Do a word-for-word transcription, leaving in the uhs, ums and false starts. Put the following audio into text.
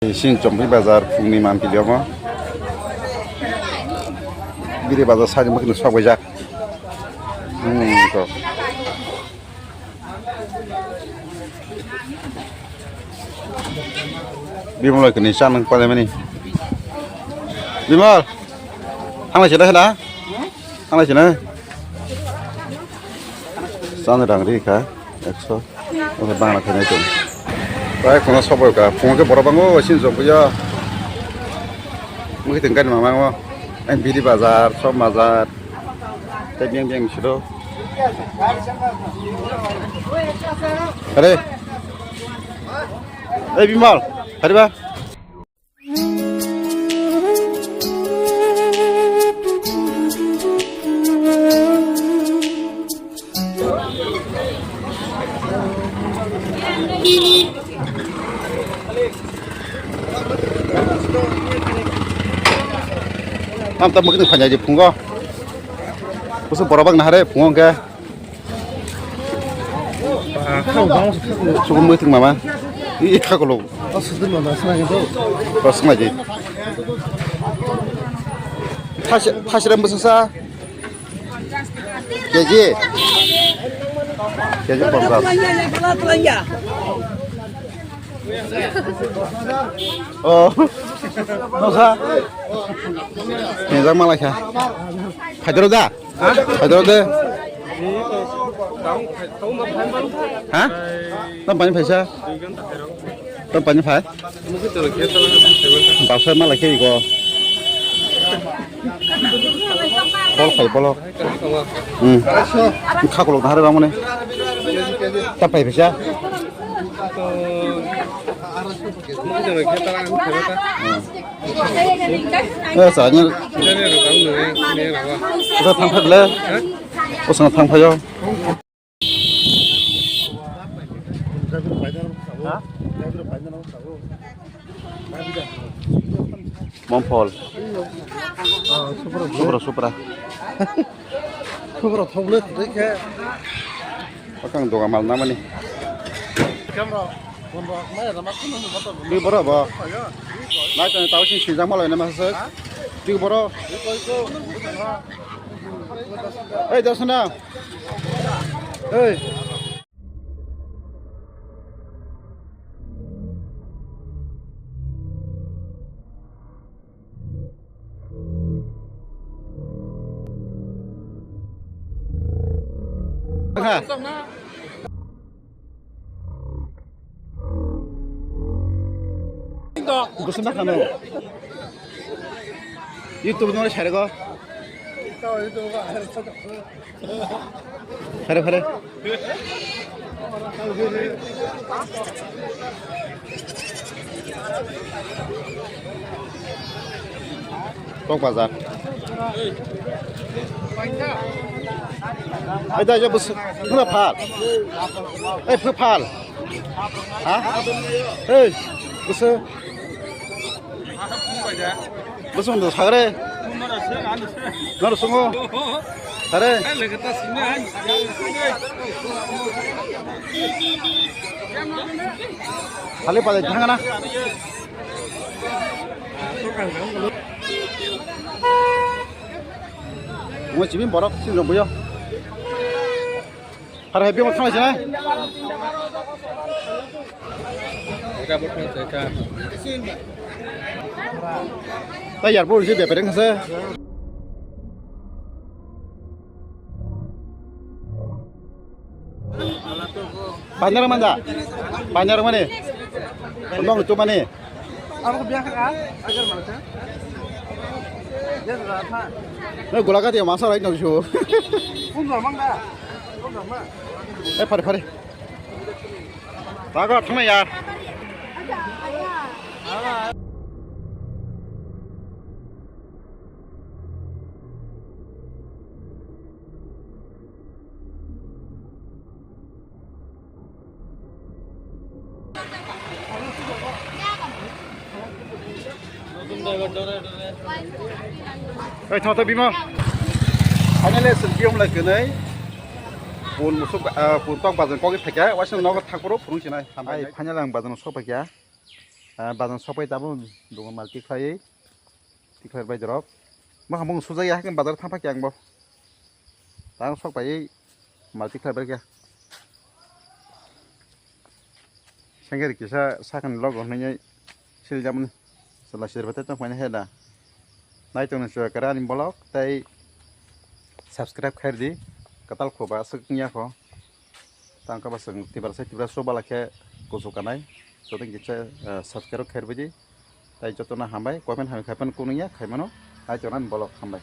Isin Chompi bazar phungni mampili omo. Biri bazar sari mukino sok baijak. Hmm, to. Bimol kini chanang pale mani. Bimol. Thangla sila hela. Thangla sila. Chanang rang ri kha. Ekso. Oke, bangla khainai tong. Bai, khuna sobo ka. Phungo khe borok bango, sin jok ya. Mui teng kan mama ngo. Ang biri bazar, som bazar. Tei biang biang siro. Are. Ei, Bimal. Hari ba. Tam tam mukti phanya je phungo. Kusu borok bang nahare phungo ke. Sugun mui thung mama. I kha kolo. O sugun mama sma ke do. Ko sma je. Thas thas ram busa sa. K G. K G ponchas. Oh. Nosa. Nijak malai kha. Phaidoro da. Phaidoro de. Ha? Tam pani phaisa. Tam pani phai. Bapsa malai khe iko. Bol phai bolo. Hmm. Khakolok dahar ramone. Tam pai phaisa. Eh, sanya. Udah thang thang le. Usang thang phayo. Momphol. Supra, supra. Supra thok le thok khe. Bakang doga mal namani. Twi boro bo. Nai tong tau sing sinjak malai nama se. Twi boro. Ei, Darsana. Ei. Gusum na khano. YouTube no share go. Phare, phare. Kok bazar. Ai da, jo bus. Muna phal. Ai, phu phal. Ha? Ei, bus. Bosong do sagre. Naro songo. Sare. Hale pale thangana. Mo chimi borok si rombuyo. Har hai bima thang sina. Ta yar bol si bepere ngase. Panjar manja. Panjar mani. Bang tu mani. Abo ko biya kha, agar mana sih? Dia sudah apa? Ni gula ka dia masa lain nang shu. Pun ramang dah. Pun ramang. Eh, phare, phare. Bago thangna ya. Oi, thata bima. Finally, selfie om lai kenai. Pun musuk, ah, pun tok bazar kok thakya. Waisa nogo thakporo phurung sinai. Ai, final ang bazar sok pakya. Ah, bazar sokpai tabuk, dugan mal tikhlaiwi, tikhlai bai dorok. Bwkha bung sujak ya, haikhe bazar thang phai khe ang bo. Tang sok pai mal tikhlai bai khe. Sengkhe kisa sakani logo hwnwi siljamani. Chwla sirbatai tong phai he da. Nai tongni chwla kare ani vlog tei subscribe khairdi. Katal khoba aswk wngya kho. Tang khe bwswk Tiprasa, Tiprasa bala khe kuchuk kanai. Joto kisa, eh, subscribe khairbaidi. Tai jotono hambai, comment hambai khaipan kunungya khaimano. Hai jonan bolok hambai.